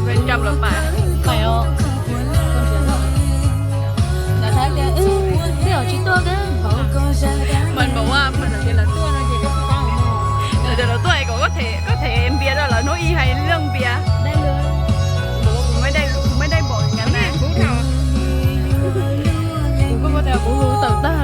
Ven trong lawm mas. Lawv tias wb twb tsis tuaj, mas npaum mas lawv tias lawv tuaj no ces lawv tias lawv tuaj es kom koj them npias rau lawv hnub ib hais lawv npias. Kuv, kuv, kuv tawm tag.